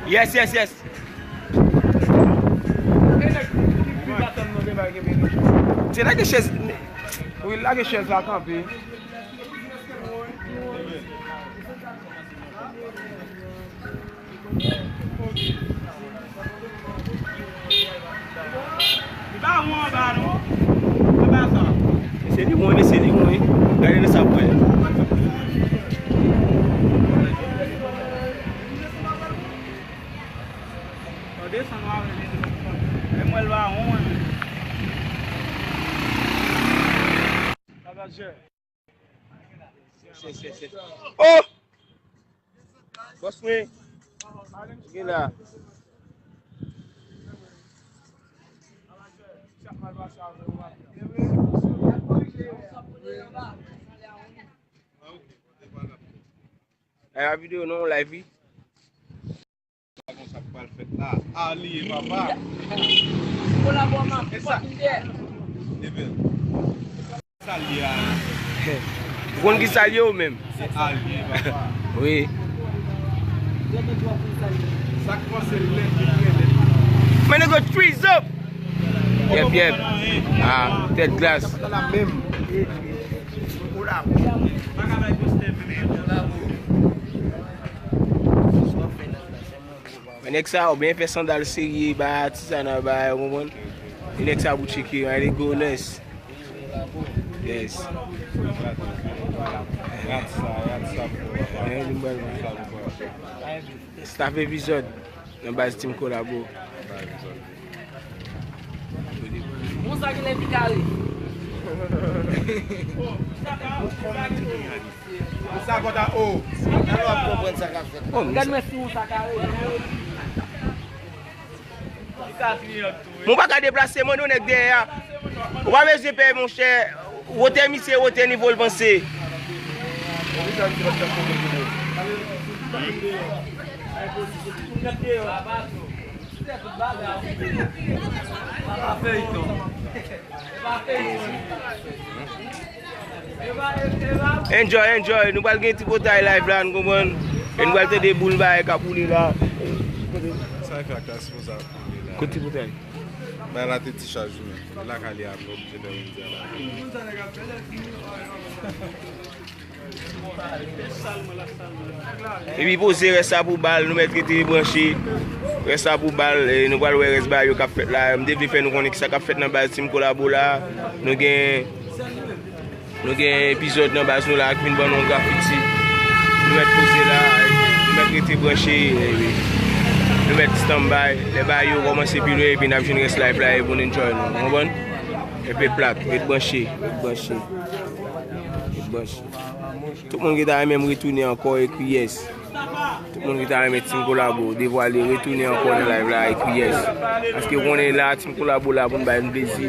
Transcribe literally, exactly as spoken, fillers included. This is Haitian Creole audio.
Yes, yes, yes. Se lage chèz. Wi, lage chèz la kanpe. Se li mwen, se li mwen. Gade nan sa mwen. Desann w a wè li. Men mwen l va won mwen. Oh! Bòs mwen. Gen la. Ay, a videyo non, live wi. Sa konsa k pral fèt la. A li ye, papa. Kolabo a mafya. Ebyen. Sa l ye a. Ou konn ki sa l ye ou menm? Se a li ye, papa. Wi. Sa k panse l lèd, li trè lèd. Men nèg yo trees up. Yep, yep. Ah, tèt glas. Men nèg sa yo byen fè sandal serye, bay atizana, bay, ou konprann? E nèg sa pou tcheke, an, e go nice. Yes. Staff epizòd nan baz Team Kolabo. Bon, sa ki lè pi kare. Sa konta o. Gade mwen si yon sa kare. Li ka kliyan tou. Mwen pa ka deplase, mande yon nèg dèyè a. Ou pa bezwen pè, monchè. Wotè misye, wotè nivo l panse. Enjoy, enjoy. Nou pral gen Tripotay live la, nou konprann. E nou pral tande boul bagay k ap woule la. Sa fè ak klas konsa. Kote Tripotay? Bagay la te ti chaj wi, men. Lakay li a twò oblije fè yon ti a la. Epi poze rès sa pou bal, nou mèt rete branche. Rès sa pou bal, e nou pral wè rès bagay yo k ap fèt la. M te vle fè nou konnen kisa k ap fèt nan baz Team Kolabo la. Nou gen, nou gen epizòd nan baz nou la k vin ban nou yon grafiti. Nou mèt poze la, nou mèt rete branche, e nou mèt stand by. Lè bagay yo kòmanse pi lwen, epi n ap jwenn rès live la, e pou n enjoy nou. Ou konprann? Enpe plat, ret branche, ret branche. Ret branche. Tout moun ki ta renmen m retounen ankò, ekri yes. Tout moun ki ta renmen Team Kolabo devwale, retounen ankò nan live la, ekri yes. Paske ou konnen la, Team Kolabo la pou n bay nou plezi.